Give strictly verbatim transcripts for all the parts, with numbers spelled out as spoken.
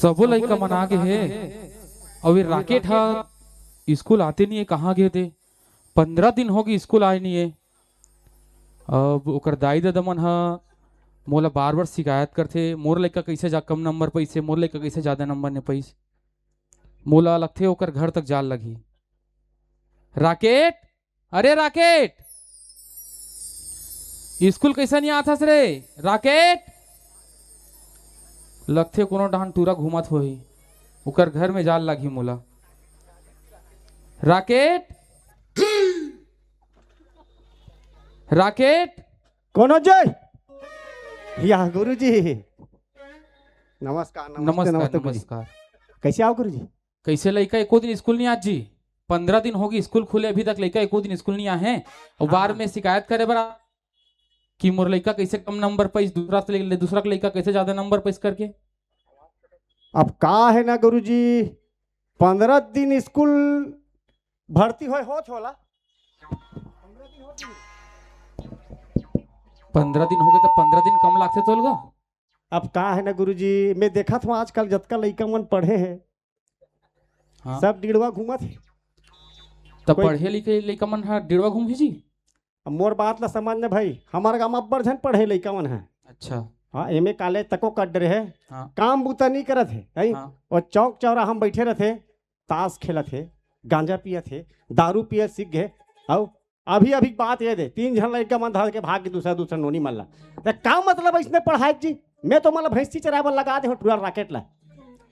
तभो लइका मन आ गे हे। अउ ये राकेट ह स्कूल आते नइ हे, कहाँ गे हे ते? पंद्रह दिन हो गे स्कूल आए नइ हे। अब ओकर दाई ददा मन ह मोला बार-बार शिकायत करथे, "मोर लइका कइसे जा कम नंबर पाइस हे, मोर लइका कइसे जादा नंबर नइ पाइस।" मोला लगथे ओकर घर तक जाल लगही। राकेट, अरे राकेट, स्कूल कइसे नइ आथस रे राकेट? लगथे कोनो डहन टूरा घूमत होही, ओकर घर में जाल लागही मोला। Rocket, rocket. कोनो जय। या गुरुजी। नमस्कार, नमस्ते, नमस्कार, नमस्ते गुरुजी। नमस्कार। कइसे आव गुरुजी? कइसे लइका एको दिन स्कूल नइ आत जी? पंद्रह दिन हो गे स्कूल खुले, अभी तक लइका एको दिन स्कूल नइ आए हे। अउ हाँ। बार में शिकायत करे बर आ-, कि मोर लइका कइसे कम नंबर पाइस, दूसरा से ले, दूसरा के लइका कइसे जादा नंबर पाइस करके। अब का हे ना गुरुजी, पंद्रह दिन स्कूल भर्ती होए होत हे ओला। पंद्रह दिन हो गे त पंद्रह दिन कम लागथे तोला गा। अब का हे ना गुरुजी, मैं देखत हूँ आजकल जतका लइका मन पढ़े हे, हाँ। सब डिड़वा घूमत हे। त कोई पढ़े लिखे लइका मन ह डिड़वा घूमही जी? अब मोर बात ला समझ न भाई, हमर गाँव म अब्बड़ झन पढ़े लइका मन ह। अच्छा। हाँ, एम ए कॉलेज तको कर डरे हे। हाँ। काम बूता नइ करत हे, नहीं? हाँ। अउ चौक चौराहा म बइठे रथे, ताश खेलत हे, गांजा पियत हे, दारू पियत सीख गे। अउ अभी अभी बात ये दे, तीन झन लइका मन धर के भाग गे दूसरा दूसरा नोनी मन ला। त का मतलब अइसने पढ़ाए जी? मैं तो मतलब भैंसी चराए बर लगा दे हो टूरा राकेट ला।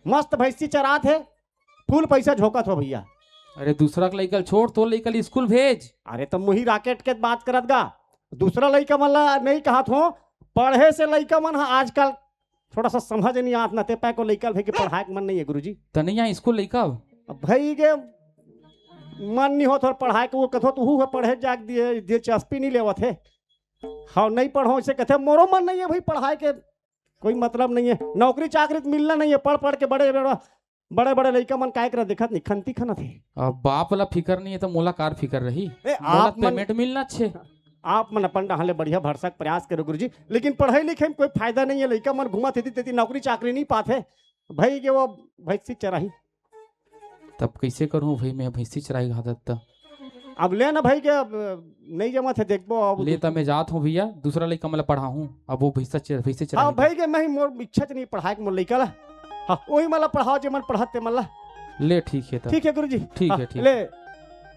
मस्त भैंसी चरात हे, फुल पइसा झोंकत हो भइया। अरे दूसरा के लइका ल छोड़, तोर लइका ल स्कूल भेज। अरे त मुही राकेट के बात करत गा, दूसरा लइका मन ला नइ कहत हो। पढ़े से लइका मन ह आजकल थोड़ा सा समझ नइ आत ना, ते पाए को लइका ल भेज के पढ़ाए के मन नइ हे गुरुजी। त नइ आए स्कूल लइका? अब भई गे मन नइ होत हे पढ़ाए के, वो कथो त उहू ह पढ़े जाके दिए, दिलचस्पी नइ लेवत हे। हाँ, नइ पढ़ो इसे कथे, मोरो मन नइ हे भाई पढ़ाए के, कोई मतलब नइ हे। नौकरी चाकरी त मिलना नइ हे, पढ़ पढ़ के बड़े बड़े बड़े बड़े लइका मन काय करा देखत नइ, खंती खनत हे। अब बाप ला फिकर नइ हे त मोला कार फिकर रही? ए, मोला आप मन, पेमेंट मिलना छे। आप मन अपन डहान ले बढ़िया भरसक प्रयास करो गुरुजी, लेकिन पढ़ाई लिखाई म कोई फायदा नइ हे। लइका मन घूमत हे तेती नौकरी चाकरी नइ पात हे। भई गे वो भैंसी चराही। तब कइसे करहूँ भई, मैं भैंसी चराही घातत त। अब ले ना भई के, अब नइ जमत हे, देखबो अब। ले त मैं जात हूँ भइया, दूसरा लइका मन ला पढ़ाहूँ। अब वो भैंसा च-, भैंसे चराही हाँ त। भई के, मैं ही मोर इच्छा च नइ पढ़ाए के मोर लइका ला। हाँ, ओही मन ला पढ़ाओ जे मन पढ़त ते मन ला। ले ठीक हे त। ठीक हे गुरुजी। ठीक हाँ, हे, ठीक ले।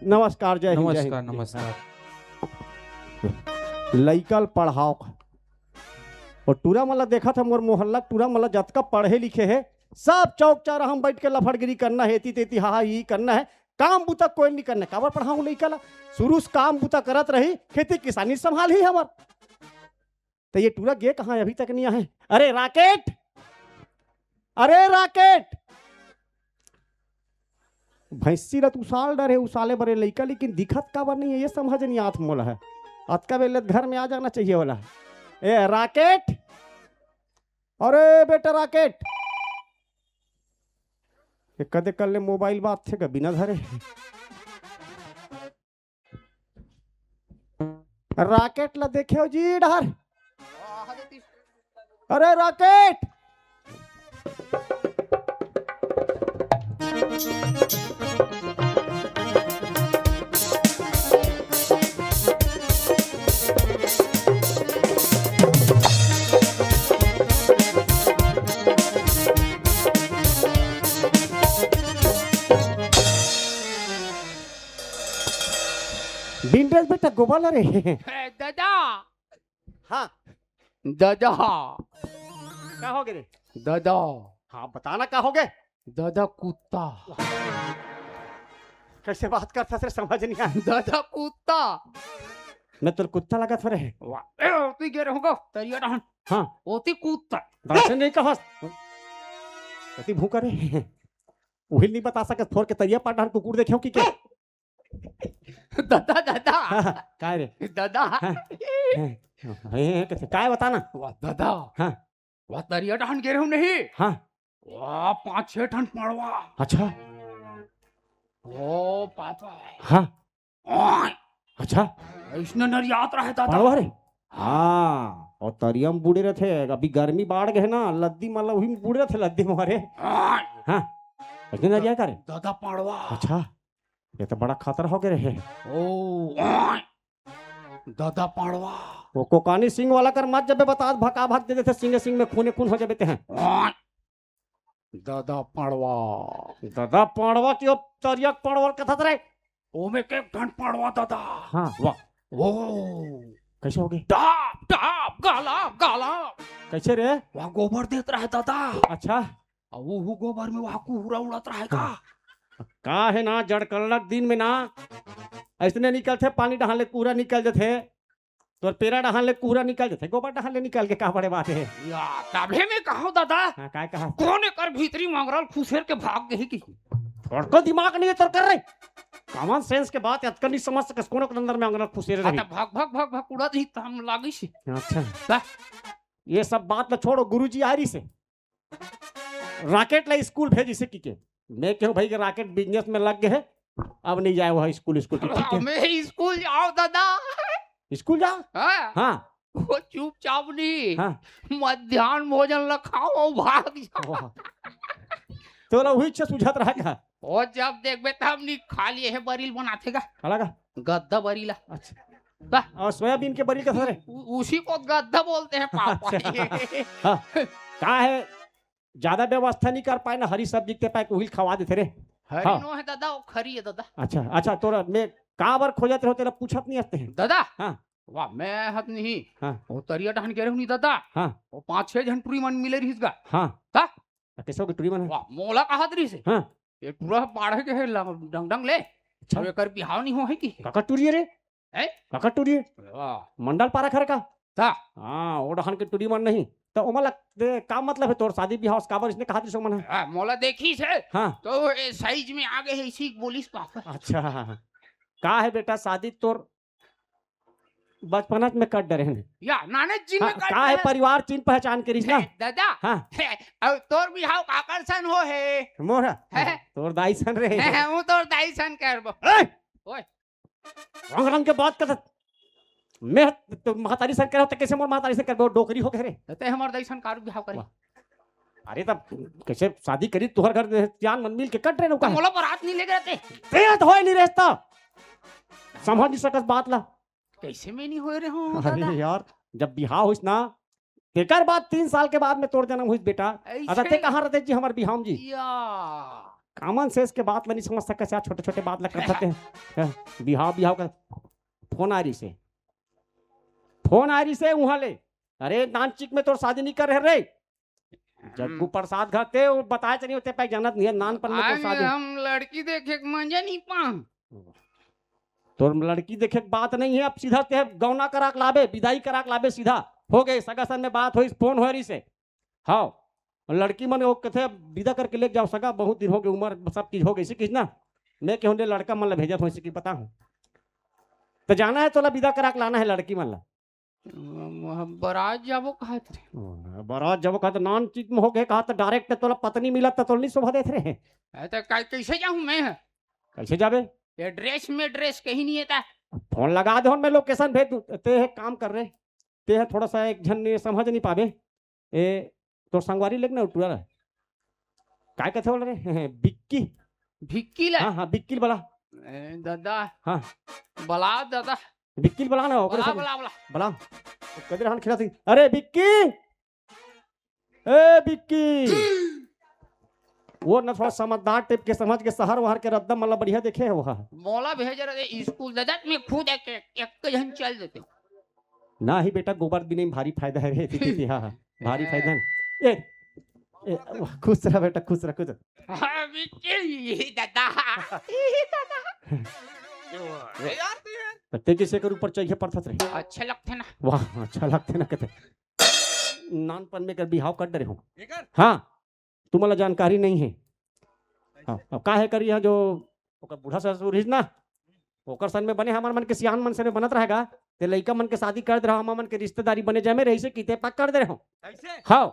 नमस्कार, जय हिंद, जय हिंद। नमस्कार, नमस्कार। लइका ल पढ़ाओ। अउ टूरा मन ला देखत हे, मोर मोहल्ला टूरा मन ला जतका पढ़े लिखे हे, सब चौक चौराहा म बइठ के लफड़गिरी करना हे, एती तेती हा हा ही करना हे, काम बूता कोई नइ करना हे। काबर पढ़ाहूँ लइका ला? शुरू से काम बूता करत रही, खेती किसानी संभालही हमर। त ये टूरा गे कहाँ हे, अभी तक नइ आए? अरे राकेट, अरे राकेट, भैंसी ला त उसाल डरे, उसाले बर लइका, लेकिन दिखत काबर नइ हे, ये समझ नइ आत मोला हे। अतका बेर ले घर में आ जाना चाहिए वाला। ए राकेट, अरे बेटा राकेट, ये कदे कर ले मोबाइल बात थे का बिना धरे। राकेट ला देखे हो जी डहर। अरे राकेट। बिंडस बेटा गोबर ला रे। हे, दादा। हाँ। दादा। का हो गे रे? दादा। हाँ, बता ना का हो गे? दादा कुत्ता। कइसे बात करथस रे, समझ नइ आए। दादा कुत्ता। मैं तोर कुत्ता लागत हँव रे। वाह। ए, ओती गे रहूँगा, तरिया डहन। हाँ। ओती कुत्ता। वइसे नइ कहस। ओती भूँका रे। उही नइ बता सकस, फोर के तरिया पार डहन कुकुर देखे हो कि क्या? दादा, दादा। हाँ, हाँ, काय रे? दादा। हाँ, हाँ, हाँ, कइसे? काय बता ना? वाह, दादा। हाँ। वाह, तरिया डहन गे रहूँ नहीं? हाँ। वाह, पाँच छह ठन पड़वा। अच्छा। ओ, पापा। हाँ। ओए। अच्छा। अइसने नरियात रहे, दादा। पड़वा रे? हाँ। अउ तरिया म बूड़े रथे, अभी गर्मी बाढ़ गे हे ना, लद्दी मन ला उही म बूड़े रथे, लद्दी मारे। हाँ। हाँ, अइसने नरिया का रे? ददा पाड़वा। अच्छा, ये तो बड़ा खतरा हो गे रे। ओ, ददा पाड़वा। वो कोकानी सिंग वाला कर मत जबे, बता भका भक दे देथे, सिंगे सिंग में खूने खून हो जाबे ते हैं। ददा पाड़वा। ददा पाड़वा कि ओ तरिया के पाड़वा कथत रे? ओमे के एक ठन पाड़वा ददा। हाँ। वाह। ओ। कइसे हो गे? डाब, डाब, गाला, गाला। कइसे रे? वहाँ गोबर देत रहे ददा। अच्छा। अउ उहू गोबर में वहाँ कुहरा उड़त रहे का। हाँ। का हे ना, जड़कल्लक दिन में ना, अइसने निकलथे, पानी डहान ले कुहरा निकल जथे। तोर पेरा डहान ले कुहरा निकल जथे, गोबर डहान ले निकल के का बड़े बात हे। या, तभे में कहूँ ददा, हाँ, काय कहा? कोन एकर भीतरी में अंगरा ल खुसेर के भाग गे हे कि? थोड़को दिमाग नहीं हे तोर कर रे। Common sense के बात अतका नहीं समझ सकस, कोन ओकर अंदर में अंगरा ल खुसेर हाँ, रही। त भग, भग, भग, भग उड़त रही, त हम लागिस। अच्छा। का? ये सब बात ल छोड़ो, गुरुजी आ रही से। राकेट ला स्कूल भेजिस हे कि के? मैं कहूँ भाई के राकेट business में लग गे हे, अब नहीं जाए वो स्कूल, स्कूल के, ठीक हे? मैं स्कूल जाओ ददा। स्कूल जाओ? हाँ। हाँ। वो चुपचाप नहीं। हाँ। मध्यान्ह भोजन ला खाओ अउ भाग जाओ। वाह। तोला उही इच्छा सुझात रहा का? वो जब देखबे तब नहीं, खाली ये बरील बनाथे का। काला का? गद्दा बरीला। अच्छा। बा। अउ सोयाबीन के बरील का सारे? उ-, उसी को गद्दा बोलते हैं पापा। अच्छा। हाँ। का हे? ज्यादा व्यवस्था नहीं कर पाए ना, हरी सब्जी के पाए, उही ल खवा देथे रे। हरी हाँ। नो हे ददा, वो खरी हे ददा। अच्छा, अच्छा, तोरा मैं का बर खोजत रहो, तेला पूछत नहीं आते हैं। ददा? हाँ। वाह, मैं हत नहीं। हाँ। वो तरिया डहान गे रहे हूँ नहीं ददा। हाँ। वो पाँच छह झन टुरी मन मिले रहिस गा। हाँ। का? त कइसे हो गे टुरी मन? वाह, मोला कहत रहिस हे। हाँ। ये टुरा बाढ़े के हे लंग-, डंग डंग ले। अच्छा। अब एकर बिहाव नहीं हो हे कि? काकर टुरी हे रे? हैं? काकर टुरी हे? वाह। मंडल पारा खर का? ता? हाँ, ओ डहान के टुरी मन नहीं। त ओमन ला दे, का मतलब हे तोर शादी बिहाव से, काबर इसने कहा दिस ओमन हे? हाँ, मोला देखिस हे। हाँ। त ए size में आ गे हे, इसी बोलिस पापा। अच्छा। का हे बेटा, शादी तोर बचपनच में कट डरे हन। या, नानेच दिन में हाँ, कट का हे डरे। परिवार चिन्ह पहचान के रिहिस ना? हे, ददा। हाँ। हे, अउ तोर बिहाव काकर सन हो हे? मोर? हे। तोर दाई सन रे। हे, हे, वो तोर दाई सन करबो। ए! ओए। रंग रंग के बात करत। मैं तो महतारी सन करहूं, त कइसे मोर महतारी सन करबो? डोकरी हो गे रे। त ते हमर दाई सन कारू बिहाव करे। वाह। अरे तब कइसे शादी करी, तुहर घर जान मन मिल के कट रहे हो का? मोला बारात नहीं लेगे रहते। ते तो होय नहीं रहता। समझ नहीं सकस बात ला। कइसे मैं नहीं होय रहे हूँ, अरे दादा? यार, जब बिहाव होइस ना, तेकर बाद तीन साल के बाद में तोर जन्म होइस बेटा। अइसे? अरे ते कहाँ रहते जी हमर बिहाव जी? या। Common sense के बात ला नहीं समझ सकस यार, छोटे-छोटे बात ला कर सकते हैं। हैं, बिहाव, बिहाव का फोन आ रहिस हे। फोन आ रहिस हे उहाँ ले। अरे नानचिक में तोर शादी नहीं कर रहे रे। जग्गू हम्म। प्रसाद घर ते, वो बताए चली होते पाए जानत नहीं हे, नानपन में तोर आगे शादी। हम लड़की देखे के मजा नहीं पान। तोर लड़की देखे के बात नहीं हे, अब सीधा ते गौना करा के लाबे, बिदाई करा के लाबे सीधा। हो गे, सगा सन में बात होइस, फोन होय रहिस हे। हाँ, लड़की मन वो कथे बिदा करके लेके जाओ सगा, बहुत दिन हो गे, उमर सब चीज हो गे, इसे किस ना। मैं कहूँ ले लड़का मन ला भेजत हों, इसे कि पता हो। त जाना हे तोला बिदा करा के लाना हे लड़की मन ला। बारात जाबो कहत रहे। बारात जाबो कहत, नानचिक में हो गे कहत, direct तोला पत्नी मिलत त तोला नहीं शोभा देत रहे। अरे त का-, कइसे जाहूँ मैं? कइसे जाबे? Address में address कहीं नहीं हे ता। फोन लगा दे, मैं location भेज दूँ। ते हे काम कर रे, ते हे थोड़ा सा एक झन ने समझ नहीं पाबे। ए, तोर संगवारी लेग ना टुरा ला। काय कथे बोल रे? बिक्की। भिक्की ला? हाँ, हाँ, बिक्की ल बला। ए, दादा। हाँ। बला दादा। बिक्की ल बला ना, ओकरे बला, संग। बला, बला। बला। कदे रहन खिला सिंह। अरे, बिक्की। ए, बिक्की। वो न थोड़ा समझदार type के समझ के शहर वहर के रद्दा मन ला बढ़िया देखे हे वो हा। मोला भेज रहे स्कूल दादा, मैं खुद एक, एक, एक झन चल देते। ना ही बेटा, गोबर बिने में भारी फायदा हे रे, दीदी, हाँ, हाँ, भारी फायदा हे। ए, ए, वाह, खुश रह बेटा, खुश रह, खुश रह। हाँ, बिल्कुल, ये दादा, ये दादा। ए, यार, तू ये त ते किसे कर ऊपर चढ़े पड़थस रे? अच्छा लगथे ना। वाह, अच्छा लगथे ना कहते। नानपन में कर बिहाव कर डरे हूँ। एकर? हाँ। तुमन ला जानकारी नहीं हे। हाँ, अब का हे करी, यहाँ जो ओकर बूढ़ा ससुर रहिस ना, ओकर सन में बने हमर मन के सियान मन सन में बनत रहेगा, ते लइका मन के शादी कर दे रहो, हमर मन के रिश्तेदारी बने जमे रहिसे कि ते पक कर दे रहो। कैसे? हाँ,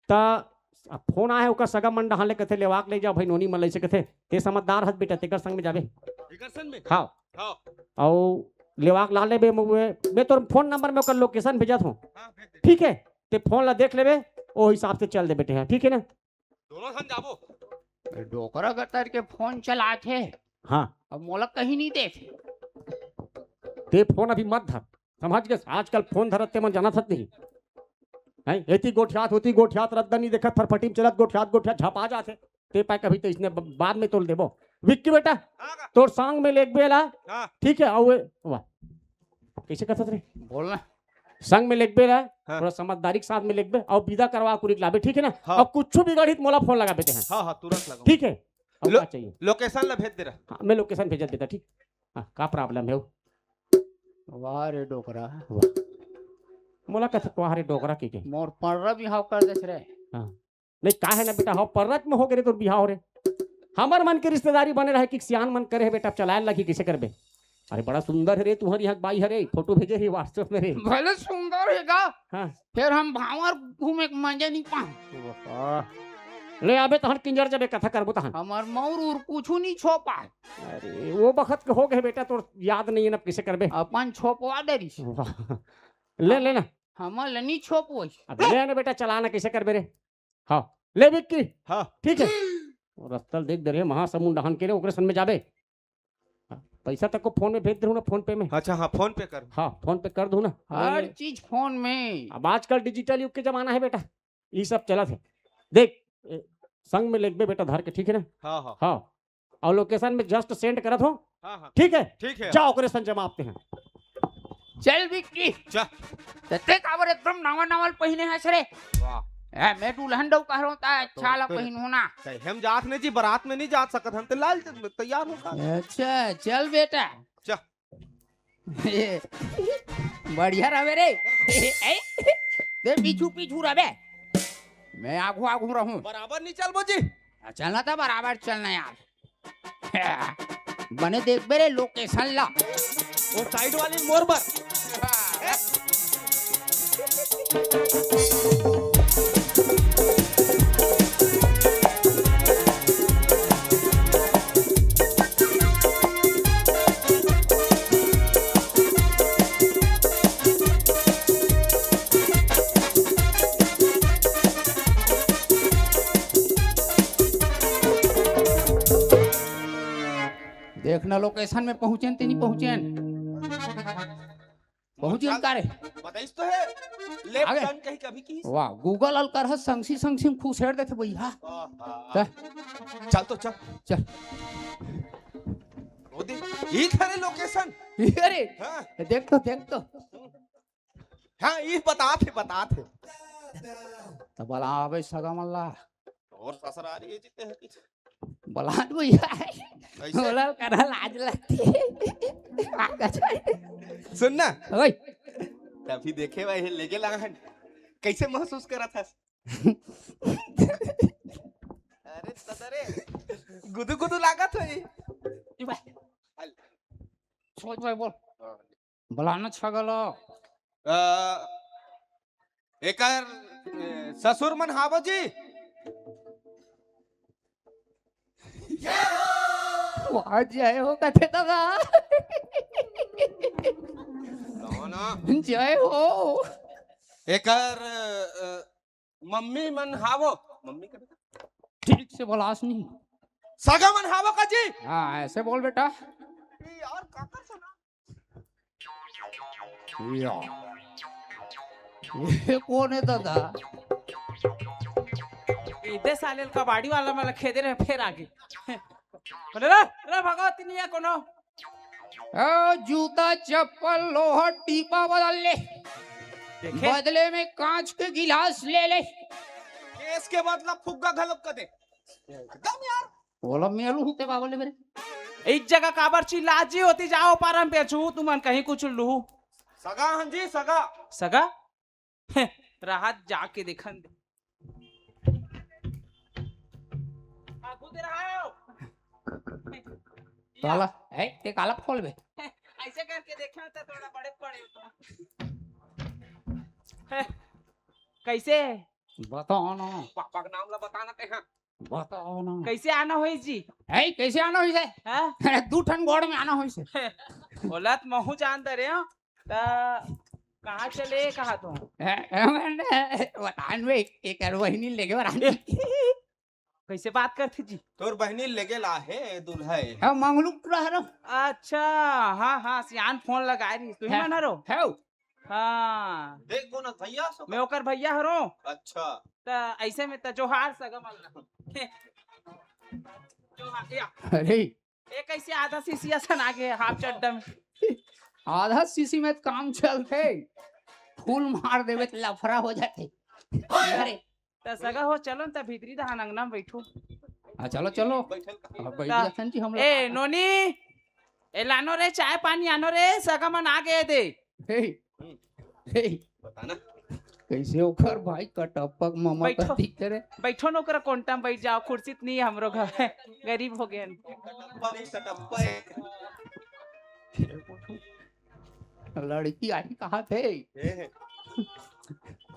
त अब फोन आए हे ओकर सगा मन डहान ले, कथे लेवाक ले जाओ भाई नोनी मन लइसे कथे, ते समझदार हस बेटा, तेकर संग में जाबे। एकर संग में? हाँ। हाँ। अउ लेवा के ला लेबे, मैं, मैं तोर फोन नंबर में ओकर लोकेशन भेजत हूँ। हाँ, भेज दे। ठीक है, ते फोन ला देख लेबे, ओ हिसाब से चल दे बेटे। हाँ, ठीक है ना? दोनों झन जाबो। डोकरा गतर के फोन चलाथे। हाँ। अब मोला कहीं नहीं देखे। ते फोन अभी मत धर, समझ गे? आजकल फोन धरत ते मन जानत हस नहीं। हैं? एती गोठियात, ओती गोठियात, रद्दा नहीं देखत, फरफटी में चलत, गोठियात, गोठियात झपा जाथे। ते पाए कभी तो इसने ब-, बाद में तोल देबो। विक्की बेटा, हाँ का? तोर संग में लेगबे ला। हाँ। ठीक है, अउ ए-, वाह। कैसे करत रे? बोलना। संग में लेगबे ला, हाँ। थोड़ा समझदारी के साथ में लेगबे, अउ विदा करवा कुरी के लाबे, ठीक है ना? हाँ। अउ कुछ बिगड़ही त मोला फोन लगाबे ते हैं। हाँ, हाँ, तुरंत लगाऊं। ठीक है? अब लो-, का चाहिए? लोकेशन ला भेज दे रहा। हाँ, मैं लोकेशन भेजत देता, ठीक? हाँ, का प्रॉब्लम है वो? वाह रे डोकरा। वाह। मोला कथे, "वाह रे डोकरा," के के? मोर पर्रा बिहाव कर देस रे। हाँ। नहीं, का है ना बेटा, हव पर्रा में हो गे रे तोर बिहाव रे। हमर मन के रिश्तेदारी बने रहे कि सियान मन करे हे बेटा, अब चलाए लगही, कैसे करबे? अरे, बड़ा सुंदर हे रे तुहर यहाँ बाई हरे, फोटो भेजे हे WhatsApp में रे। भले सुंदर हे गा, हाँ। फिर हम भांवर घूमे के मजा नहीं पाए। वाह। ले आबे तहन किंजर जबे कथा करबो तहन। हमर मौर उर कुछु नहीं छो पाए। अरे, वो बखत के हो गे बेटा, तोर याद नहीं है ना, कैसे करबे? अपन छोपवा दे रही। वाह। ले, ले ना। हमर ल नहीं छोपवई। अब ले ना बेटा, चला ना, कैसे करबे रे? हाँ, ले विक्की। हाँ। ठीक है। वो रस्ता ल देख दे रे, महासमुंद डहान के रे, ओकरे सन में जाबे। हाँ, पैसा तक को फोन में भेज दे ना, फोन पे में। अच्छा, हाँ, फोन पे कर। हाँ, फोन पे कर दू ना। हर ले। चीज फोन में। अब आजकल डिजिटल युग के जमाना है बेटा, ई सब चलत है। देख, ए, संग में लेगबे बेटा धर के, ठीक है ना? हाँ, हाँ। हाँ, और लोकेशन में जस्ट सेंड करत हो। हाँ, हाँ। ठीक है? ठीक है। जाओ, ओकरे सन जमा आपते हैं। चल विक्की। चल। ते काबर एकदम नवा नवा पहिने हस रे? वाह। ए, मैं दुल्हन डऊ कह रहा हूँ, ता तो अच्छा ला फिर पहिनहूँ ना। कहे हम जात नहीं जी, बारात में नहीं जात सकत, हम तो लाल ज-, तैयार हो का। अच्छा, चल बेटा। चल। बढ़िया रहे रे। ए, दे पीछू पीछू रहे। मैं आगू आगू रहूँ। बराबर नहीं चलबो जी। हाँ, चलना था बराबर चलना यार। बने देखबे रे लोकेशन ला। वो साइड वाली मोर बर। देखना लोकेशन में पहुंचेन ते नहीं पहुंचेन। पहुंच गए का रे? बताइस तो है। लेफ्ट आगे। टर्न कहीं कभी की। वाह, Google अलकर ह संगसी संगसी में खुसेर देथे भैया। आहा। चल। चल तो चल। चल। वो दे, ई खरे लोकेशन। अरे, हाँ। देख तो, देख तो। हाँ, ई बतात हे, बतात हे। त बलाबे सगा मन ला। और ससुरारी हे जिते हैं पीछे। बलात भैया। कैसे? बोलल करा लाज लगथे। सुन ना। ओए। तभी देखे भाई, लेके लाहन। कैसे महसूस करत हस? अरे दादा रे, गुदु गुदु लागत होई। ई भाई। सोच भाई बोल। बलाना छगल। अ, एकर, ए, ससुर मन हावो जी? वाह, जय हो कथे दादा। कहो ना। जय हो। एकर, अ, मम्मी मन हावो। मम्मी का बेटा? ठीक से बोलास नहीं। सगा मन हावो का जी? हाँ, ऐसे बोल बेटा। ए यार, काकर सुना? या। ये कौन है दादा? इदे साले ल कबाड़ी वाला मन ल खेदे रहे, फेर आगे। अरे रे, रे भगवती नहीं है कोनो। ओ, जूता, चप्पल, लोहा, टीपा बदल ले। देखे? बदले में कांच के गिलास ले ले। केस के मतलब फुग्गा घलोक कदे। एकदम यार। ओला मेलू हूँ ते बाबा ले मेरे। एक जगह काबर चिल्ला जी होती, जाओ पारम बेचू, तुमन कहीं कुछ लूहू। सगा हन जी, सगा। सगा? राहत जाके देखन दे। आगू दे रहा हो। ताला, ए, ते काला खोल बे। ऐसे करके देखा था, थोड़ा बड़े पड़े हो तो। कैसे? बताओ ना। पापा का नाम ला बताना ते, हाँ। बताओ ना। कैसे आना होइस जी? है, कैसे आना होइस हे? हाँ? दू ठन गोड़ में आना होइस हे। ओला त महू जान दे रे, हाँ? त कहाँ चले कहा तो? है, है, बतान बे, एकर बहिनी लेगे बर आन। कैसे बात करथे जी? तोर बहिनी लेगे ला हे दूल्हा हे। हाँ, मंगलू टूरा हरो। अच्छा, हाँ, हाँ, सियान फोन लगाए रहिस, तुही हाँ। मन हरो? हौ। हाँ। देख बोनस भैया सो। मैं ओकर भैया हरो। अच्छा। त ऐसे में त जोहार सगा मन ला। जोहार, या। अरे। ए कैसे आधा सीसी असन आगे हाफ चड्डा में? आधा सीसी में त काम चलथे। फुल मार देबे त लफड़ा हो जाथे। अरे। त सगा हो, चलो न, त भीतरी दहान अंगना में बैठो। हाँ, चलो, चलो। बैठल कहाँ? अब बैठ ता-, जाथन जी हम लोग। ए, नोनी, ए, लानो रे, चाय पानी आनो रे, सगा मन आ गए दे। हे, हम्म। हे। बता ना। कैसे ओकर भाई कटप्पा के ममा बैठो। का दिख रे? बैठो न ओकरा कोंटा में बैठ जाओ, कुर्सी त नहीं है हमरो घर, गरीब हो गए हन। कटप्पा नहीं, सटप्पा है। लड़की आही कहाथे। ए।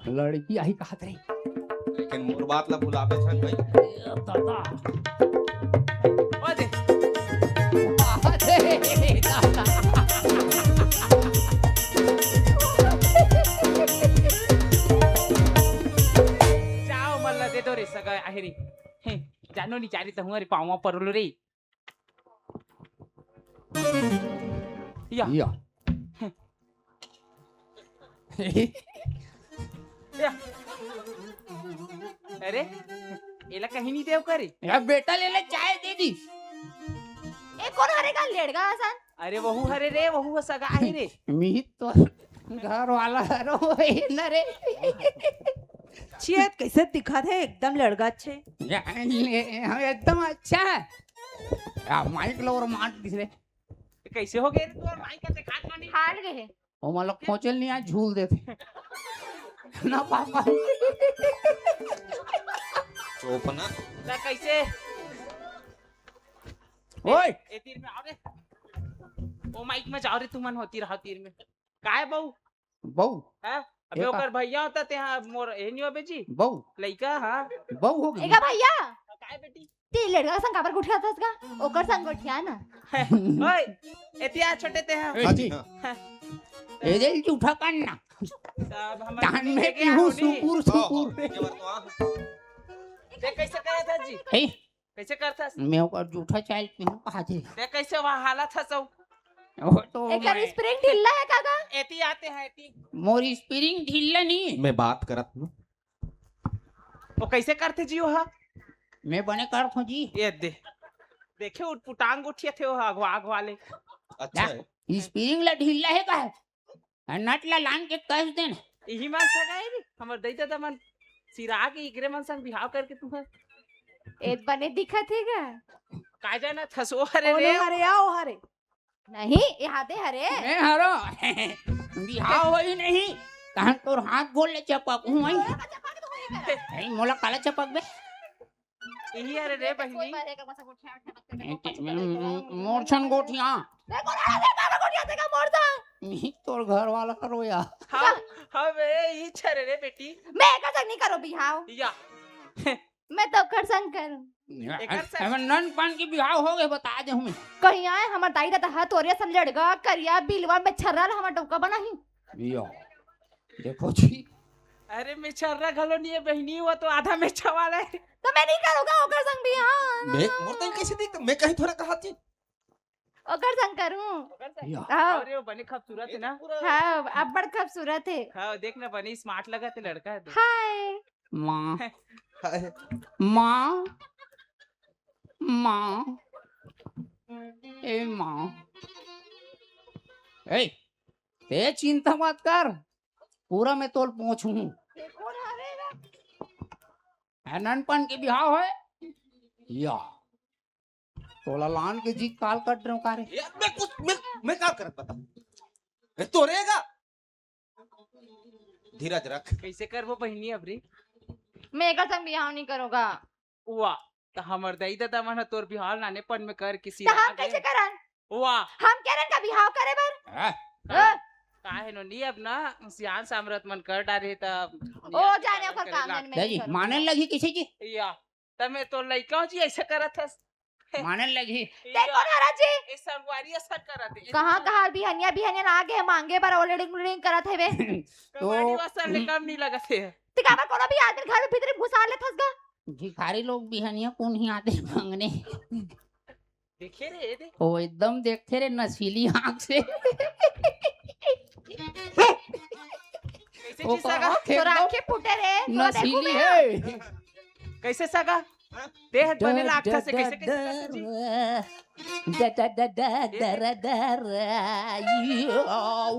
लड़की आही कहाथे। लेकिन मोर बात ला भुलाबे छन भाई। ए, दादा। ओ दे। अरे, दादा। जाओ, मल्ला दे दो रे, सगा आहे रे। हे, जानो नहीं, चारी तहुआ रे, पावा परलो रे। या। या। या। अरे, एला कहीं नहीं देव करे। या बेटा, ले ले, चाय दे दी। ए, कोन हरे का लेड़गा असन? अरे, वहू हरे रे, वहू ह सगा आहे रे। मीत तो घर वाला हरो, ए न रे। छियत कैसे दिखत हे, एकदम लेड़गा छे। या, ले, हम एकदम अच्छा है। आ, माइक लो और मार दिस रे। कैसे हो गए रे तू और माइक का दिखात मानी? हार गए हे। ओ मतलब खोचल नहीं आए, झूल देथे। ना पापा। चोपना। ना कैसे? ओए। ए तीर में आओ रे। ओ माइक में जाओ रे, तुमन होती रहा तीर में। काय बहू? बहू? हाँ? अबे ए का? ओकर भैया होता ते हाँ, मोर ए नहीं होबे जी। बहू? लइका, हाँ। बहू हो गई? एका भैया? काय बेटी? ते लड़का के संग काबर गोठियाथस गा? ओकर संग गोठिया ना। ओए, एतिया छोटे ते हाँ। ए, हाँ जी, जी। हाँ। हाँ। ए दे जूठा कान ना। तब हम तहन में लेके पीहू आओ नी। सुकुर, हाँ, सुकुर। हाँ, ये बात तो हाँ। ते कैसे करे था जी? ए, कैसे करथस? मैं ओकर जूठा चाय पीहूं कहा जी। ते कैसे वहाँ हालत हस? वो तो एकर मैं स्प्रिंग ढीला है काका? एती आते हैं, एती। मोर स्प्रिंग ढीला नहीं। मैं बात करत हूँ। वो कैसे करथे जी ओहा? मैं बने करत हूँ जी। ये दे। देखे उटपुटांग उठिया थे ओहा अगवा अगवा ले। अच्छा ना, है। स्प्रिंग ला ढीला है का? नट ला लान के कस देन। इही मन सगा है रे। हमर दई ददा मन सिरा के इकरे मन संग बिहाव करके तुम्हें। ए बने दिखत हे का? का जाना थसो हरे कोनो रे। हरे आओ हरे। नहीं, ए हाथे हरे। मैं हरो। बिहाव होई नहीं। तहन तोर हाथ गोड़ ले चपक हूँ, आई। तोरा का चपक तो होई करा। आई, मोला काला चपक बे। इही हरे रे बहिनी। कोई बारे का मसा गोठिया उठा मत ए, कर। ते, म-, म-, मोर छन गोठिया। देखो ना, देखो ना, गोठिया देखा मोर छन। नहीं, तोर घर वाला हरो या। हाँ, हाँ बे, ई छरे रे बेटी। मैं एकर संग नहीं करो बिहाव। या। मैं तो ओकर संग करूँ। एकर संग। अबे नन पान के बिहाव हो गए, बता दे हमें। कहीं आए, हमर दाई ददा हाथ तोरिया सन लड़गा, करिया, बिलवा में छर्रा ला हमर डौका बनाही। या। देखो जी। अरे, मेछर्रा घलो नहीं है बहिनी, वो तो आधा मेछा वाला है। तो मैं नहीं करूँगा ओकर संग बिहाव। मैं, मोर तो कैसे देख, मैं कहीं थोड़ा कहा थी। ओकर संग करूँ। ओकर संग? या। हाँ। अरे, वो बने खूबसूरत है ना? हाँ, अब्बड़ खूबसूरत है। हाँ, देख ना, बने smart लगा थे लड़का है तो। हाय। माँ। हाय। माँ। माँ। ए माँ। ए, ते चिंता मत कर, पूरा मैं तोल पहुंचू हूँ। देखो ना रे। है ननपन के बिहाव है या। तोला लान के जी काल कट रहे हो का रे? यार, मैं कुछ, मैं, मैं का करत बता? मैं तो रहेगा। धीरज रख। कैसे करबो बहिनी अब रे? मैं एकर संग बिहाव नहीं करूँगा। वाह, त हमर दई ददा मन ह तोर बिहाव नानेपन में कर के त सिरा हम गे। कैसे करन? वाह। हम करन का बिहाव करे बर? हाँ। हाँ। काहे नो नी, अब ना सियान सामरथ मन कर डारे त ओ, जाने ओकर काम मन में नहीं जी, करूँ। माने लगी किसी की? या। तमे तो लइका हो जी, ऐसे करत हस। माने लगी। देखो ना राजी। ए संगवारी असर करत हे। कहाँ, कहाँ बिहनिया, बिहनिया ना आगे मांगे बर ओलड़िंग उलड़िंग करत हेवे। तो कबाड़ी वासन ले कम नहीं लगत हे। ते काबर कोनो भी आदमी घर में भीतरी घुसा लेथस गा? भिखारी लोग बिहनिया कोन ही आते मांगने। देखे रे, ए दे। ओ एकदम देखते रे नशीली आँख से। कैसे ओ चीज सगा? कहाँ तो खेत राखे फूटे रे, थोड़ा देखू नशीली बे। है। कैसे सगा? देह बने लागता से कैसे, कैसे करता जी? डर, डर, डर, डर, डर, यो।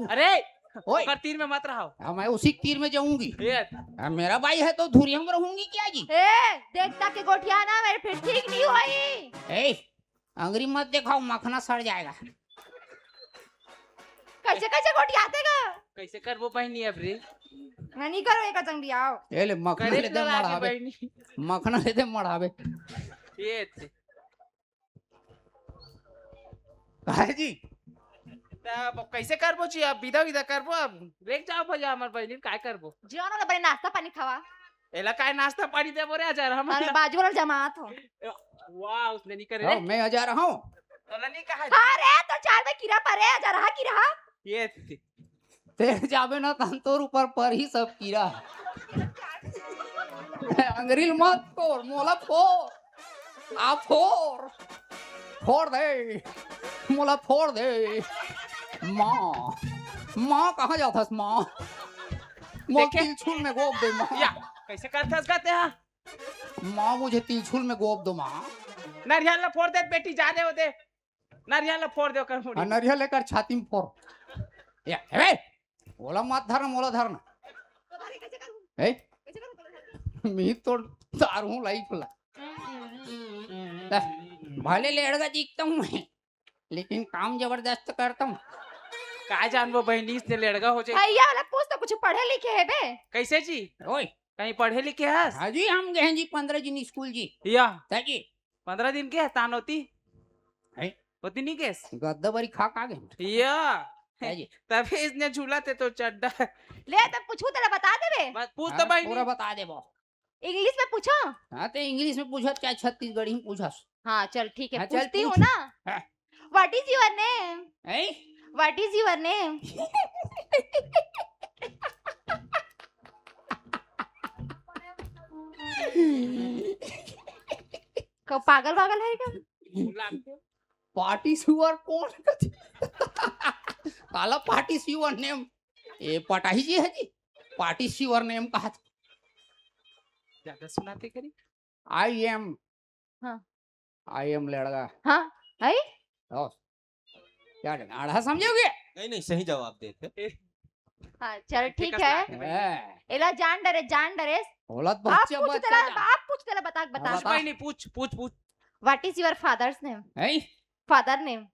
अरे, ओए। ओकर तीर में मत रहो। हाँ, मैं उसी तीर में जाऊंगी। ये। हाँ, मेरा भाई है तो धुरिया में रहूंगी क्या जी? ए, देखता के गोठिया ना मेरे फिर ठीक नहीं होई। ए, अंगरी मत दिखाओ, मखना सड़ जाएगा। कैसे, कैसे गोठियाते गा? कैसे करबो बहिनी अब रे? मैं नहीं करो एक अचंग भी आओ। ए ले, मखना करे ले दे तो लागे मढ़ावे। बहिनी। मखना ले दे मढ़ावे। ये थे। काहे जी? तब कैसे करबो जी? अब विदा, विदा करबो, अब लेके जाओ भैया हमार बहिनी, काय करबो? जियो ना, बड़े नाश्ता पानी खावा। एला काय नाश्ता पानी देबो रे, हजार हम अरे, बाजू वाला जमात हो। वाह, उसने नहीं करे हाँ, रे। मैं हजार हूँ। तोला नहीं कहा जी। हाँ रे, तो चार में कीड़ा परे, हजार हा कीड़ा। ये थी। ते जाबे ना, तन तोर ऊपर पर ही सब कीड़ा। अंगरील मत फोड़, मोला फोड़। आ फोड़। फोड़ दे। मोला फोड़ दे। माँ। माँ कहाँ जाथस माँ? मोर देखे? तिलछुल में गोप दे माँ। या, कैसे करथस गा ते हा? माँ, मुझे तिलछुल में गोप दो माँ। नरियल ला फोड़ दे बेटी, जा दे ओदे। नरियल ला फोड़ दे ओकर मुड़ी। हाँ, नरियल लेकर छाती में फोड़। या, हे बे, ओला मत धरना, मोला धरना। ए? मी तो दारू हूँ लाइफ ला। ले, भले लेड़गा दिखता हूँ मैं, लेकिन काम जबरदस्त करता हूँ। का जानबो बहिनी, इसने लेड़गा हो जाए। भैया वाला पूछ तो कुछ पढ़े लिखे हे बे? कैसे जी? ओए। कहीं पढ़े लिखे हस? हाँ जी, हम गए हैं जी पंद्रह दिन स्कूल जी। या। है जी। पंद्रह दिन के हतान होती? है। होती नहीं केस? गद्दा बारी खा खा गए। या। है जी। तभी इसने झूला ते तो चड्डा। ले, तब पूछू तेला बता देबे। बस पूछ हाँ, तो बहिनी। पूरा बता देबो। इंग्लिश में पूछो। हाँ, ते इंग्लिश में पूछत क्या, छत्तीसगढ़ी में पूछस। हाँ, चल ठीक है, हाँ, चल पूछती हूँ पूछ। ना। हाँ। What is your name? हैं? What is your name? का पागल वागल है क्या? What is your कौन? काला, what is your name? ए पटाही जी है जी, what is your name कहा था। ज्यादा सुनाते करी। I am। हाँ। I am लेड़गा। हाँ, है? ओ, क्या करना? आधा समझोगे? नहीं, नहीं, सही जवाब देते। हाँ, चल, ठीक है। है। एला जान डरे, जान डरे। औलाद आप बच्चा, पूछ बच्चा तेला, ना। आप पूछ तेला, बता, बता। हाँ, बता। भाई नहीं, पूछ, पूछ, पूछ। What is your father's name? हैं? Father name।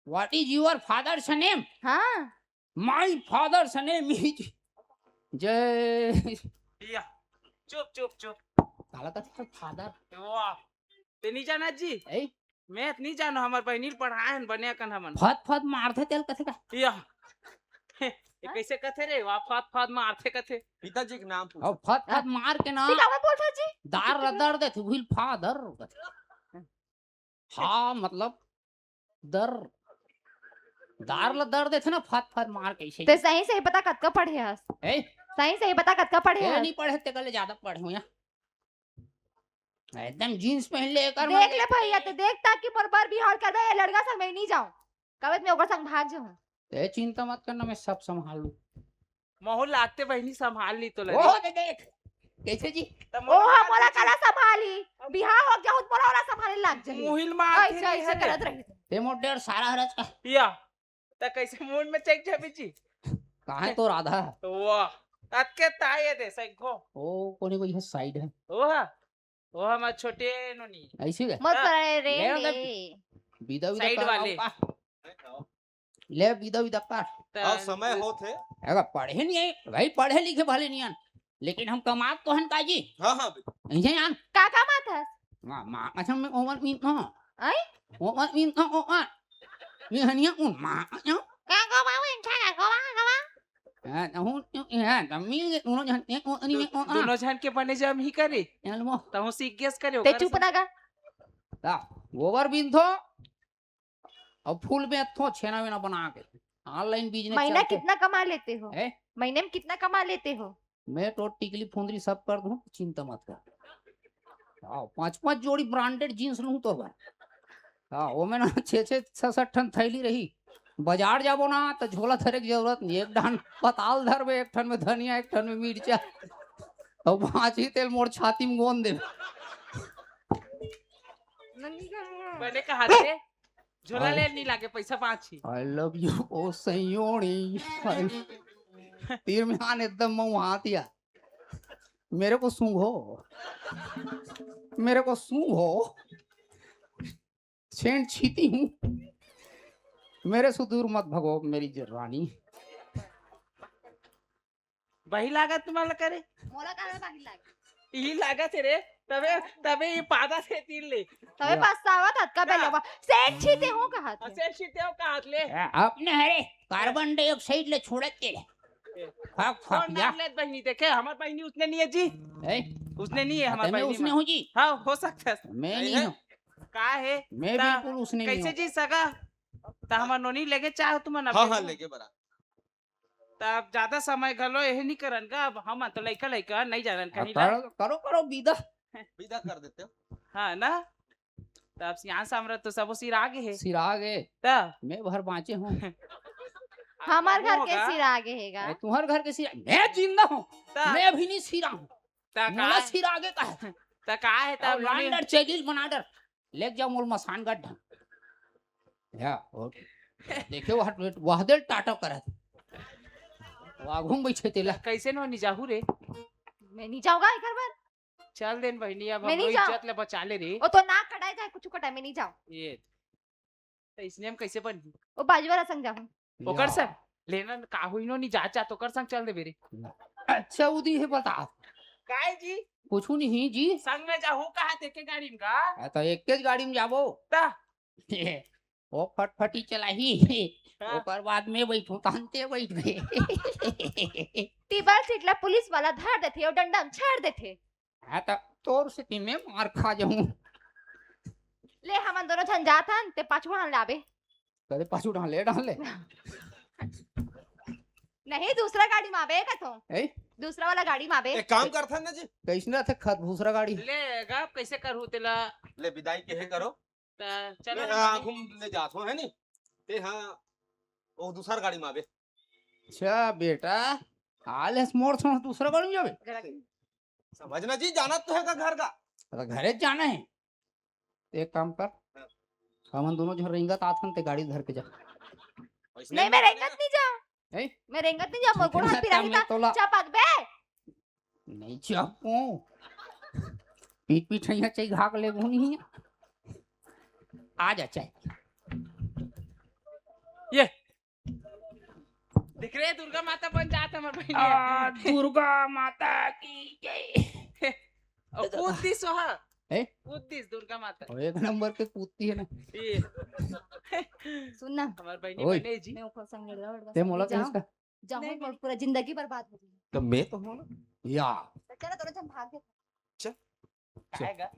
What is your father's name? हाँ। My father's name is जय। या, चुप, चुप, चुप। काला कथे father। वाह। ते नहीं जाना जी? ए? मैं तो नहीं जानो, हमर बहिनी ल पढ़ाए हन बने अकन हमन। फत फत मारथे तेल कथे का? या। ये हाँ? कैसे कथे रे? वाह, फत फत मारथे कथे। पिताजी के नाम पूछ। अब फत फत हाँ। मार के ना। ठीक है, मैं बोलता जी। दार रदर दे तू हिल father कथे। हाँ, मतलब दर, दार ला दर देथे ना, फत फत मार के ऐसे। ते सही सही बता कतका पढ़े हस? ए? सही सही बता कतका पढ़े ए, हस? नहीं पढ़े, ते कले ज्यादा पढ़े हूँ या। एकदम jeans पहन ले एकर देख मन। ले भैया, ते देख ताकि मोर बर बिहाव करबे, ये लड़का संग मैं नहीं जाऊं। कबे मैं ओकर संग भाग जाऊं। ते चिंता मत करना, मैं सब संभाल लूं। महू लागते बहिनी संभाल ली तो लगे। ओहो, दे देख। कैसे जी? त ओ, मोला हा, मोला मारती काला जी। संभाली? बिहाव हो गया, मोला ओला संभाले लाग जाही। मुहिल मारती ऐसे, नहीं ऐसे है करत दे। रही। ते मोर डेढ़ सारा हरच का। या, त कैसे मुंह में चेक जाबी जी? कहाँ है तो राधा? वाह, अतके ताये दे सैगो। ओ, कोने कोई है side है। ओ हा। वो हमार छोटे नोनी। ऐसी का? मत हाँ। करे रे ले ले। बिदा बिदा side कर वाले। आओ का? ले बिदा बिदा कर। त- अब समय होत है। अगर पढ़े नहीं है, भाई पढ़े लिखे भले नहीं आन, लेकिन हम कमात तो हन का जी? हाँ, हाँ, बिल्कुल। ऐसे आन। का कमात हस? माँ, माँ, अच्छा मैं ओवर मीन ना। आई? ओवर मीन ना, ओवर। ये हनिया उन माँ, अच्छा। का कमावे, अच्छा का कमा, कमा? हाँ, तहूँ, हाँ, त मिल गे, दोनों झन, एक वो, अनी, दो-, एक वो, हाँ। दोनों झन के बने जम ही करे। चल वो। तहूँ सीख गेस करे, ते ओकर चुप से। ना गा। ता, गोबर बिनथो, अउ फूल बेचथो, छेना वेना बना के। Online business महीना चलथे। कितना कमा लेते हो? हैं? महीने में कितना कमा लेते हो? मैं तो टिकली फुंदरी सब कर दूँ, चिंता मत कर। हाँ, पाँच पाँच जोड़ी branded jeans लूँ तोर बर। हाँ, ओमे ना छः छः, छः सात ठन थैली रही। बाजार जाबो ना, त झोला धरे के जरूरत नहीं। एक डाहन पताल धरबे, एक ठन में धनिया, एक ठन में मिर्चा। अउ बाँचही तेला मोर छाती में गोंद देबे। बने कहा थे, झोला I ले नहीं लागे, पैसा बाँचही। I love you, ओ सैयोड़ी। तीर में आन एकदम मऊहात या। मेरे को सूंघो, मेरे को सूंघो, छेंट छीती हूँ, मेरे से दूर मत भगो मेरी ज-, रानी। बही लागत तुम्हारा करे? मोला काहे बही लागे? यही लागत है रे, तबे, तबे ये पादा से तीर ले। तबे या। पछतावत हत का का? बेलवा? सेठ छीते हो कहत हे। सेठ छीते हो कहत ले। ए, अपने हरे carbon dioxide ले छोड़त के ले। ए, फक, फक, कौन या। नाम लेत बहिनी? देखे, हमार बहिनी उसने नहीं है जी। ए? उसने नहीं है, हमार अतने बहिनी उसने में। हो जी? हाँ, हो सकता है। मैं नहीं नहीं है। हूँ। का है? मैं ता बिल्कुल उसने नहीं कैसे हूँ। जी सगा? ता हमार नोनी लेके चाहो तुम ना हाँ, हाँ, बेटी? लेके बरा। ता अब ज्यादा समय घलो यही नहीं करन का, अब हम तो लइका, लइका नहीं जानन अब कहीं ला। करो, करो, करो, विदा। विदा कर देते हो। हाँ ना? त अब सियान सामरत तो सबो सिरा गे हे। सिरा गे। त? मैं भर बाँचे हूँ। हमार घर के होगा। सिरा गे हे गा। ए, तुम्हार घर के सिरा, मैं जिंदा हूँ। त? मैं अभी नहीं सिरा हूँ। त मोला का? सिरा गे का है? त का है त अब नोनी? लांडर चेगिल बना डर। लेके जाओ मोल मसान गड्ढा। या, और देखे वह, वह दिल टाटा करत। वाघुम बैठे तेला। कैसे नो नहीं जाहू रे? मैं नहीं जाऊंगा एकर बर। चल देन बहिनी, अब मैं हमरो नहीं जाऊँ। इज्जत ले बचा ले रे। ओ तो नाक कटाए चाहे कुछ कटाए, मैं नहीं जाऊँ। ये, तो इसने हम कैसे बनही? ओ बाजू वाला संग जाहूँ। ओकर या। संग? लेना न का हुई नो, नहीं जा, जा, तो ओकर संग चल देबे रे। अच्छा, उदी है बता। काय जी? कुछ नहीं जी। संग में जाहू कहा देखे गाड़ी में का? आ, तो एक के गाड़ी में जाबो। ता? ओ फटफटी चलाही। हाँ। ओकर बाद में बैठू, तहन ते बैठबे। टेबल सीट ला पुलिस वाला धर देथे अउ डंडा में छाड़ देथे। हाँ, त तोर सेती मैं मार खा जाहूँ। ले, हमन दोनों झन जात हन, ते पाछू डाहन ले आबे। कदे पाछू डाहन ले, डाहन ले। नहीं, दूसरा गाड़ी में आबे कथो। ए? दूसरा वाला गाड़ी में आबे। एक काम करथन ना जी। कैसने आथे खत भूसरा गाड़ी? ले, गा, कैसे करहू तेला? ले, विदाई के हे करो। त चलो ले, ना हाँ, मामी। घूम ले जात हो, है नी? ते हाँ, ओ दूसर गाड़ी में आबे। अच्छा बेटा, आले मोर संग दूसरा गाड़ी में जाबे? समझना जी, जाना तो है का घर का। अरे घरे जाना है। एक काम कर, हाँ। हमन दोनों झन रेंगत आथन, ते गाड़ी धर के जा। वैसे नहीं, नहीं मैं मानेगा। रेंगत नहीं जाऊँ। ए? मैं रेंगत नहीं जाऊँ, मोर गोड़ हाथ पिराही मैं ता तोला चपक बे। नहीं चपकूं। पीठ पीठ है, चाहे घाक ले घूमी। आ जा, चाहे। ये। दिख रहे दुर्गा माता बन जात हमर बहिनी। आ, दुर्गा माता की जय। और कूद दिस वहाँ। हैं? कूद दिस दुर्गा माता। और एक नंबर के कूदती है ना। ये। सुन ना। हमार बहिनी ओए। बने जी। मैं ओकर संग लड़वा, लड़वा ते मोला जाऊं। कहिस का? जाऊं, नहीं, मोर नहीं। पूरा जिंदगी बर्बाद हो गई। तो मैं तो हूं ना। या। तो चलो, दोनों जन भाग गए। चल। चल। आएगा।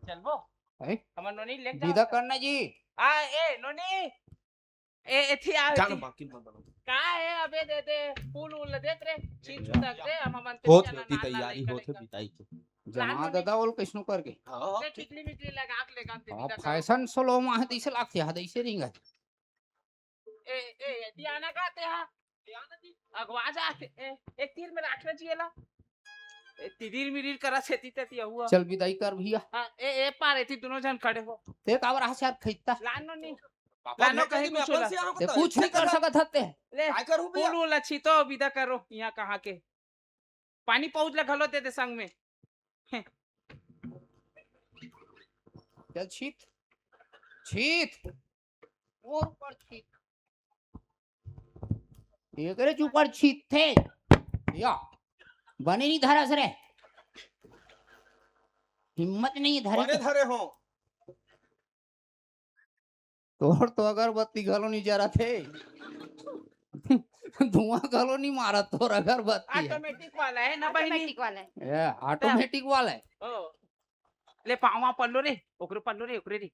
चलबो। हैं? हमार नोनी लेके विदा जाओ। करना जी। आ, ए, नोनी। ए, एथी आ, जान एथी। बाकी मत बनो। का है अबे, दे दे, फूल उल देत रे, छीन छूता दे, हम, हम अंते होत जाना होती नाल नाल तैयारी लइका होत है लइका। बिदाई के। जमा लाल दादा बोल कैसनो करके। हाँ। ते टिकली मिकली लगा के लेगा, ते हाँ, विदा करो। Fashion show मा है, दिसे लागते, हाँ, दिसे रिंगा। ए, ए, ए, दियाना का ते हा? दियाना जी। अगवा जा, ए, एक तीर में राख ले जी एला। ए, तिदिर मिदिर करा से ती ते हुआ। चल विदाई कर भैया। हाँ, ए, ए, पार एती दोनों जन खड़े हो। ते काबर आस यार खैता? लानो नहीं। पापा, लानो मैं कहीं कहीं कुछ अपन होला। से आऊं ते तो कुछ नहीं कर सकत हते। ले, काय करूं भैया? फूल उल अच्छी तो विदा करो, यहाँ कहाँ के। पानी पहुंच ला घलो दे दे संग में। चल छीत। छीत। और ऊपर छीत। एकरे च ऊपर छीत थे। या। बने नहीं धरस रे। हिम्मत नहीं है धरे बने के। धरे हो। तोर तो अगरबत्ती घलो नहीं जरा थे। धुआं घलो नहीं मारत तोर अगरबत्ती हे। ऑटोमेटिक वाला हे ना बहिनी? ऑटोमेटिक वाला हे। ए, ऑटोमेटिक वाला हे। ओ, ले पावा पल्लो रे, ओकरे पल्लो रे, ओकरे रे।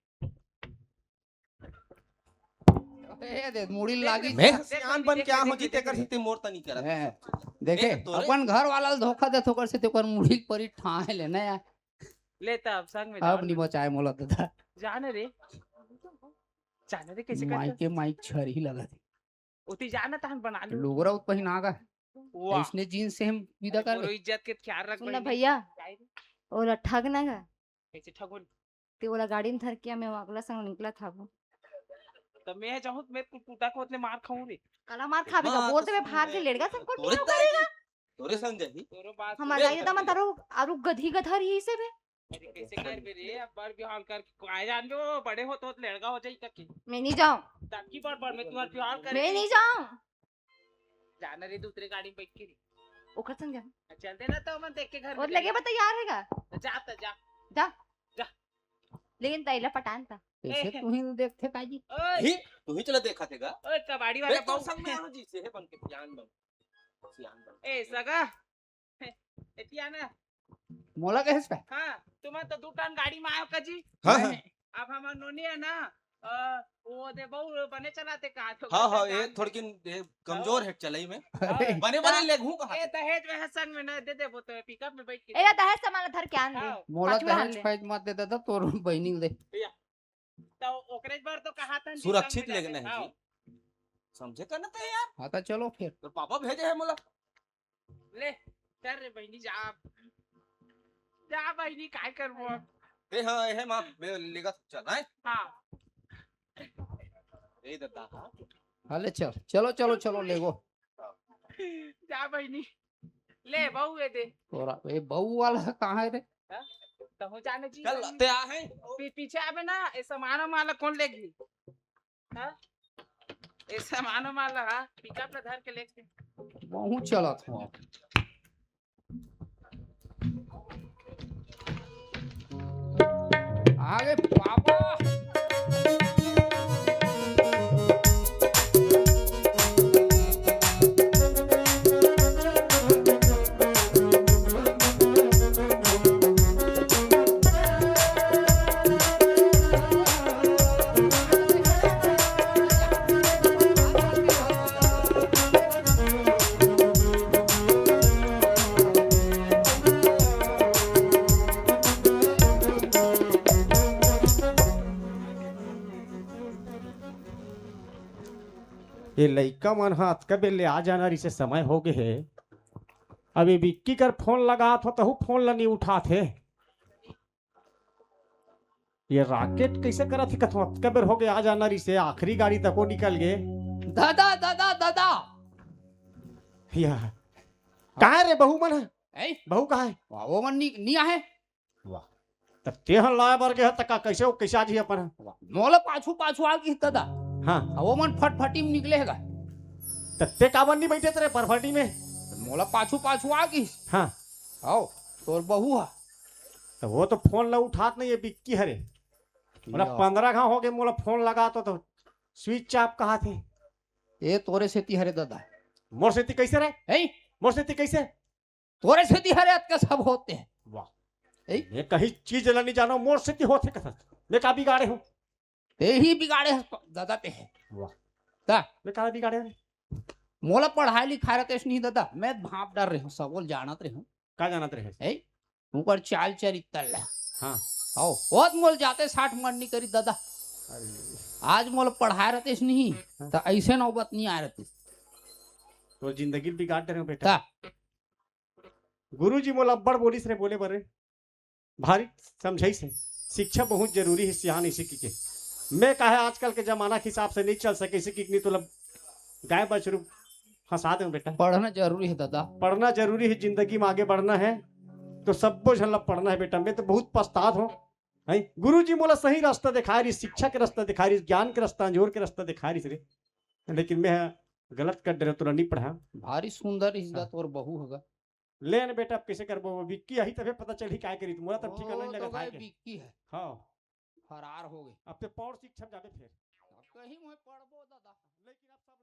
ए दे, मुड़ी लागी। मैं सियान बन के आए हों जी, तेकर सेती मोर तनी करत। ए, देखे, ए, तोरे अपन घर वाला ल धोखा देत, ओकर सेती ओकर मुड़ी परी ठाहे ले ना यार। ले त अब संग में अब जाओ। नहीं बचाए मोला ददा। जाने रे। जाने रे, कैसे माई करते? के माई छरही लगत हे। ओती जाना तहन बना लू। लुगरा उत पहिना गा। वाह। इसने जींस से हम विदा अरे, कर मोरो ले। इज्जत के ख्याल रख सुन ना बहिनी। भैया, ओला ठग ना गा। कैसे ठगोन? ते ओला गाड़ी में धर के मैं अगला संग निकला था वो। त मैं जाहूं त मैं कुल टूटा कोत ले मार खाऊं रे। कला मार खाबे का? हाँ, बोल तो दे, मैं सुन भाग ले, के लेड़गा संग कोन तोरे निकल ताई करेगा? तोरे संग जाही। तोरो बात हमार सुन। दाई ददा मन तारो आरु गधी गधा रही से बे। अरे कैसे करबे रे, अब बर बिहाव करके आए जान दो, बड़े होत होत लेड़गा हो जाई कके। मैं नहीं जाऊं। तब की बार बर में तुम्हार बिहाव कर मैं नहीं जाऊं। जाना रे दूसरे गाड़ी में बैठ के रे। ओकर संग जा। चल देना तो मन देख के घर और में लगे जाना। बता यार हेगा। तो जा, तो जा। जा। जा। लेकिन तैला पटान था। कैसे ए। तू ही देखथे काजी? ओए। ही, तू ही चला देखा थेगा। ओए, कबाड़ी वाला ए, तो बाबू। संग में आना जी, से है बन के, सियान बन। सियान बन। ए, सगा। ए, एती आना। मोला कहेस का? हाँ, तुम तो दू टन गाड़ी में आयो का जी? हाँ, हाँ। नहीं। अब हमर नोनी हे ना, अ, वो दे बहू बने चलाथे का, तो हाँ, हाँ, गाड़ी ये में थोड़किन, ये कमजोर हाँ। हे चलई में। अरे। बने, बने हाँ। लेगहूँ कहा ए, थे। दहेज में हे संग में ना, दे दे, वो तो पिकअप में बैठ के। ए, दहेज सामान धर के आन दे। हाँ। मोला पाछू दहेज हाल ले। फहेज मत दे ददा, तोर बहिनी ल दे। भैया, तो ओकरे बर तो कहा था, सुरक्षित लेगना हे हाँ। जी। समझे का ना ते यार। हाँ, तो चलो फिर। तोर पापा भेजे हे मोला। ले, चल रे बहिनी, जा। जा बहिनी, काय करबो अब? ए, हाँ, ए, हे माँ, मैं लेगा चल, हैं? हाँ। ए, ददा, हाँ। हाँ, ले चल। चलो, चलो, चलो, लेगो। जा बहिनी। ले, बहू, ए दे। तोरा, ए, बहू वाला कहाँ हे रे? हाँ? तहूँ जाने जी, चल, बहिनी। ते आ, हैं? पी-, पीछे आबे ना, ए सामान वामान ला कोन लेगही? हाँ? ए सामान वामान ला, हाँ? पिकअप ला धर के लेके। बहुत चलत हो। आगे पापा। ये लइका मन ह अतका बेर ले आ जाना रिसे समय हो गे हे। अब ये विक्की कर फोन लगात हो तहू फोन ल नी उठात हे। ये राकेट कइसे करत हे कथो, अतका बेर हो गे आ जाना रिसे, आखिरी गाड़ी तको निकल गे। दादा, दादा, दादा। या। कहाँ रे बहू मन ह? हैं? बहू कहाँ हे? वाह, वो मन नी, नी आहे। वाह। त तेहन लाए बर गे ह, त का कइसे, वो कइसे आ जही अपन ह? वाह। मोला पाछू, पाछू आ गिस दादा। हाँ। अब वो मन फटफटी में निकले हे गा। त ते काबर नी बैठे तेरे फटफटी में? मोला पाछू, पाछू आ गिस। हाँ। आओ, तोर बहू ह। त वो तो फोन ला उठात नहीं हे, विक्की हरे। मोला या। पंद्रह घाव हो गे, मोला फोन लगा तो, तो switch off कहा थे। ए तोरे सेती हरे दादा। मोर सेती कइसे रे? हैं? मोर सेती कइसे? तोरे सेती हरे अतका सब होत हे। वाह। ए? मैं कहीं चीज ला नी जानो, मोर सेती होत हे कथस। मैं का बिगाड़े हूँ? ते ही बिगाड़े हस दादा ते हे। वाह। ता? मैं का बिगाड़े हूँ? मोला पढ़ाई लिखाई रहते नहीं दादा, मैं भाप डर रहे हूँ, सबोल जानत रहे हूँ। का जानत रहे? ए? उकर चाल चरित्र ला। हाँ। आओ, ओत मोल जाते साठ मन नी करी दादा। अरे। आज मोला पढ़ाए रहते नहीं, हाँ। त अइसे नौबत नी आए रहते। तोर जिंदगी ल बिगाड़ डरे हूँ बेटा। ता? गुरुजी मोला अब्बड़ बोलिस रे बोले बर रे। भारी समझाइस हे। शिक्षा बहुत जरूरी हे, सियान इसे की के। मैं काहे आजकल के जमाना के हिसाब से नहीं चल सके, इसे की नहीं तो लब गाय बछरू फंसा दे बेटा। पढ़ना जरूरी हे दादा। पढ़ना जरूरी हे, जिंदगी में आगे बढ़ना हे तो सब्बो झन ला पढ़ना हे बेटा। मैं तो बहुत पछतात हूँ। हैं? गुरुजी मोला सही रास्ता दिखाए रहिस, शिक्षा के रास्ता दिखाए रहिस, ज्ञान के रास्ता, अंजोर के रास्ता दिखाए रहिस रे। लेकिन मैं गलत कर डरे, तोला नहीं पढ़ा। भारी सुंदर रहिस गा हाँ। तोर बहू ह गा। ले न बेटा, अब कइसे करबो? विक्की आही तभे पता चलही काय करी। मोला तब ठिकाना ओ, नहीं तो लगा था भाई के। विक्की हे। हाँ। फरार हो गे। अब ते पौड़ शिक्षा में जाबे फेर। अब कहीं मैं पढ़बो दादा। लेकिन अब सब